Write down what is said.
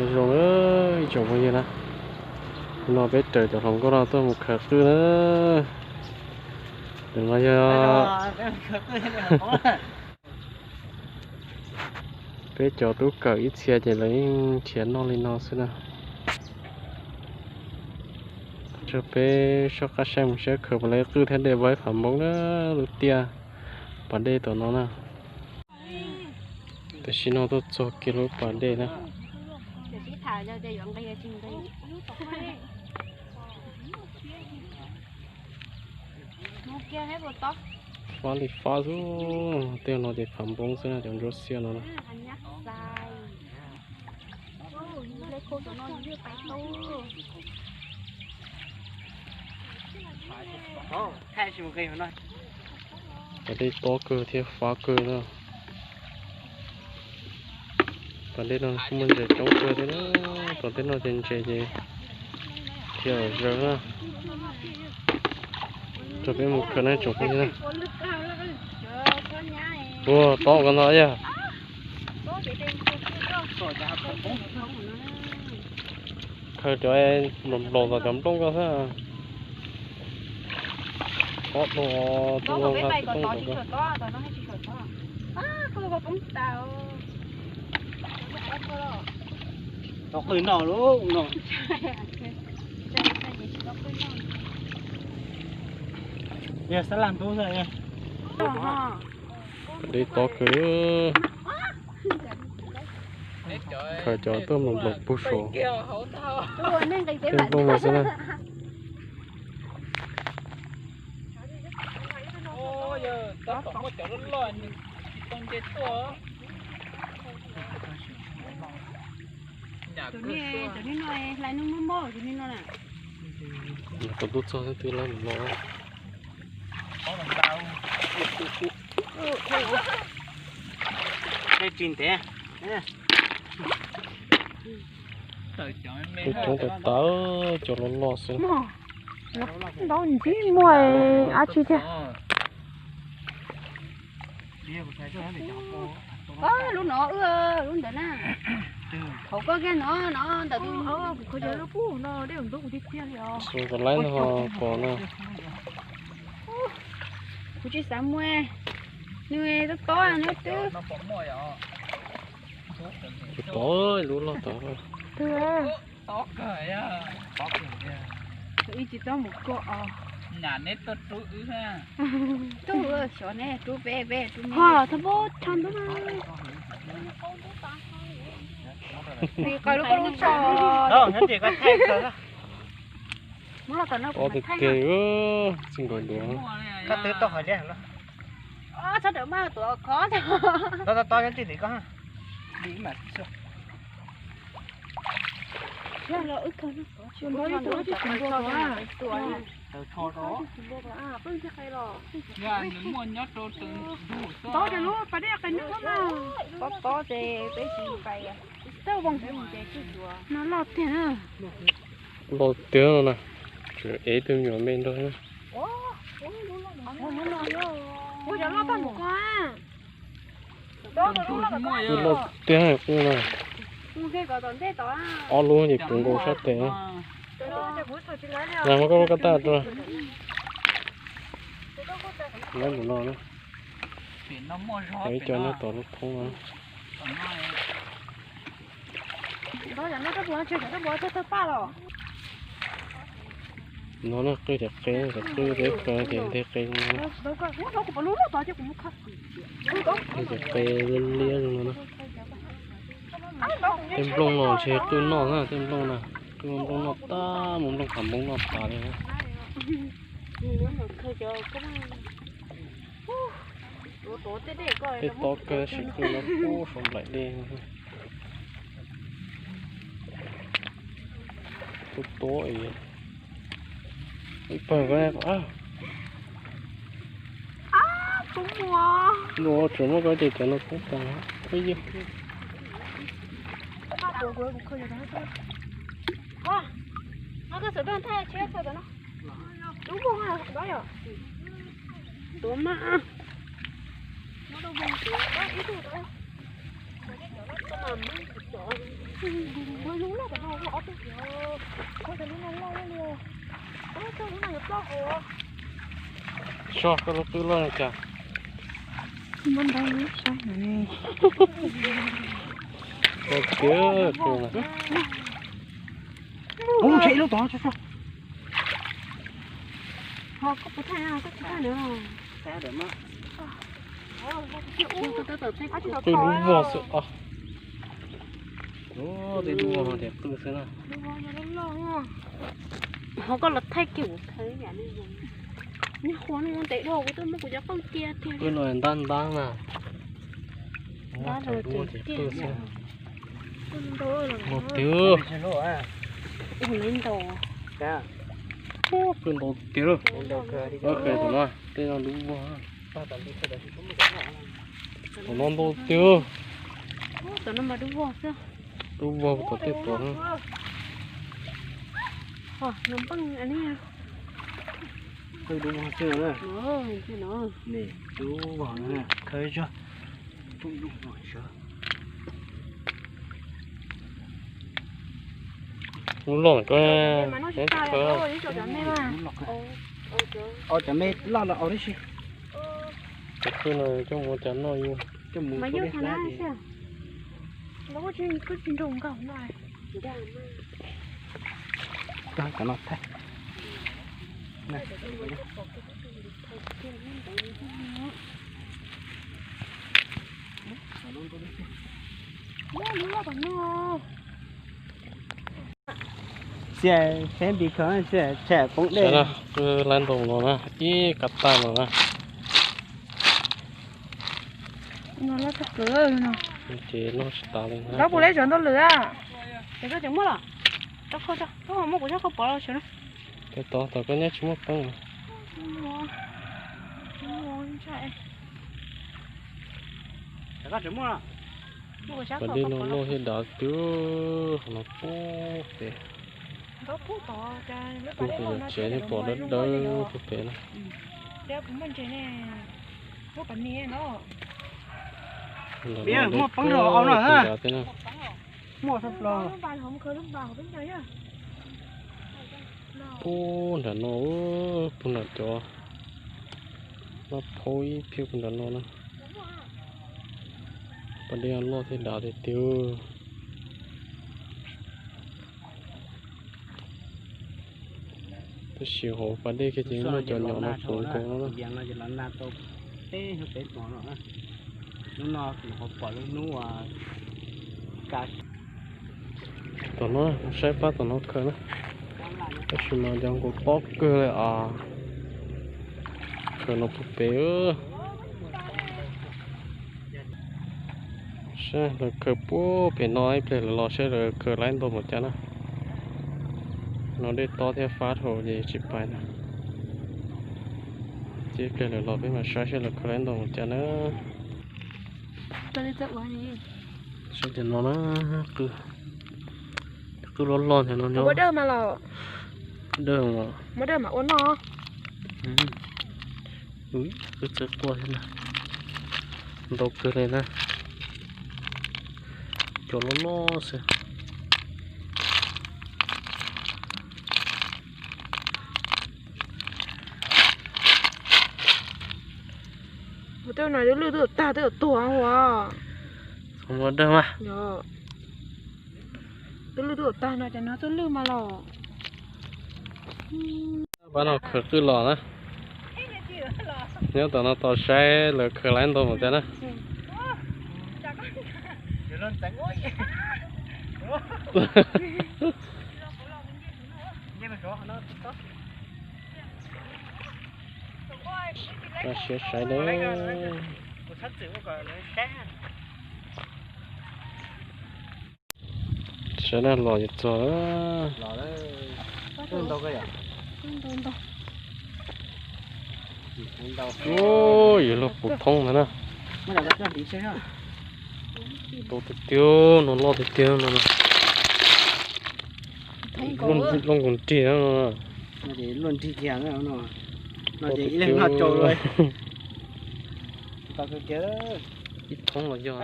Zoo, ib tsoom phooj ywg na, no peb raws cov hluas nkauj no tuaj mus khaws qwj na. Tus no yog peb cov tub kawm ib txhia ces lawv yeej nrhiav noj li no xwb na. Tso peb soj qab saib mus saib khaws puas tau qwj thiab dej puas phav npoo na, lub tiaj pas dej tom no na. Tam sim no tuaj txog kiag lub pas dej na. Fab li fab xwb, tej no ces phav npoo xwb na, cov ntsuab xiab no na. Pas dej tob kawg thiab fab kawg na. Pas dej no kuj muaj ntses coob kawg thiab na, tom tej no ces ntses ces khiav zawg na. Rau peb mus khaws na tsoom phooj ywg na. Ua tob ko no yog khaws cov nplaum nplaum tom cov nplooj ko xwb. Tob dua tus no nqa xov tooj tom ko. Tau qwj noj lauj no. Yog sab laj ntub xwb. Dej tob kawg. Khaws cov tuaj mus nplaum pug saum tej nplooj no xwb na. Tus no hlais nub mob mob tus no na. Tau tub txog twb lawv mus no. Tsis ntev. Coob tas tas, cov loj loj xwb. Ntaub ntxim muaj dab tsi thiab. Lub no, lub ntawd na. Hauv koj kiag no, no ntawm tus, kuv kho cov lub pug no dej ntub kuv tiag tiag li os. Xus kom laib no pom no. Kuv tsis xav muaj, nws tob tob neb twb. Kuv tod lub loj tod. Ib tsis txhob mus koj os. Nyam neb tuaj rub wb. Rub xyov neb rub peb, peb rub neb. Ho thov pub tshaj ntub. Tis qaws lub koj lub tso. Ob tug ke txij nkaus duav. Koj twb tau hais liaj. Txhob rawm maj tuav khov. Tob tob nyob tij tim koj. Tob ces lub pas dej qe nub na. Tob tob ces peb tsis pais. Tej voos ces tsis tuav. No loj tiag na. Loj tiag no na. Tseem ev tus me nyuam me nrog na. Ua cov loj tag npaum ko. Loj tiag qwj na. Ob lub ces puv nkaus sab tes na. Nag hmo koj lub kab taj rau. Laib mus no na. Ib co nyob tom lub thoob no. No na qwj ces qe, qwj peb qe ces nteg qe no. Qwj ces qe liab liab zoo no na. Tej nplooj no ntshe qwj noj na, tej nplooj na. Qwj nplooj noj tag, mus nplooj phav nplooj noj tas li na. Tej tob kawg tab sis qwj no pub saum nplaim dej. Tub tuab ib pawg ko. Luag tseem muab ko ces cov no pub tas. Tuav mas. Soj koj lub qwj loj li cas? Muab nrau lub saib no ne. Ub, ntshe ib lub tod. Qwj lub vog xwb os. Tej lub vog no tias qwj xwb na. Ho koj los thaij kiag kuv khaws ib yam li. Nyob qhuav no ntev dhau kuv twb muab kuv cov qwj cia tiag. Qwj no ntab ntab na. Ntab los tias qwj xwb. Ntau tiag. Ub, qwj ntau tiag. Tej no lub vog. Tom no ntau tiag. Tom no mas lub vog xwb. Lub vog tom tej tom no. Qwj lub vog xwb na. Lub vog na, khaws tso. Lub loj ko, cov me loj los au tib si. Cov qwj no coj mus ua cas noj yus. Cov no thaij. Xiam peb npis khaws xiam tshem poob dej. Qwj laib ntau no na, ib kab tag no na. Ces noj tsis tas li na. Koj puas leb zov ntau lwm a? Ces koj tseem muaj los? Koj muab kuv zaj khaub pov los sawv na. Tes tod tom koj nyob tsis muaj peev. Pas dej no loj thiab dav tiag, qhov no puag pem. Puag pem yog tsev thiab pom dawb dawb puag pem na. Muaj peev rau thiab na. Puag nram no, puag nram cov mab phaub ib phiab puag nram no na. Pas dej loj thiab dav tiag tiag. Tab sis hauv pas dej kiag ces muaj cov nyom no puv nkaus no na. Tom no saib pab tom no khaws na. Tab sis mas cov nkaus tob kawg li as. Khaws no puag pem. Saib lawv khaws puag pem no ib pliag lawv los saib lawv khaws laib ntau npaum cas na. No dej tob thiab fab dhau ces tsis pais na. Ces ib pliag lawv los peb mam saib saib lawv khaws laib ntau npaum cas na. Saib cov no na, qwj loj loj ntawm no nyob. Dawj mas los. Dawj mas. Qwj txawj quaj thiab na. Ntau kawg li na. Cov loj loj xwb. Ua tej no lwj twb tag twb tuag ua. Ua dawj mas. Twb lwj twb tag no ces no twb lwj mas los. Pab no khaws qwj los na. Nyob tom no tos saib lawv khaws laib ntau npaum cas na. Siab saiv lawm. Sawv daws los ces txog. Ub, yog lub qus thoob ntag na. Tau tiag tiag no, loj tiag tiag no. Loj nkaus nrig no. Ib thoob los yog.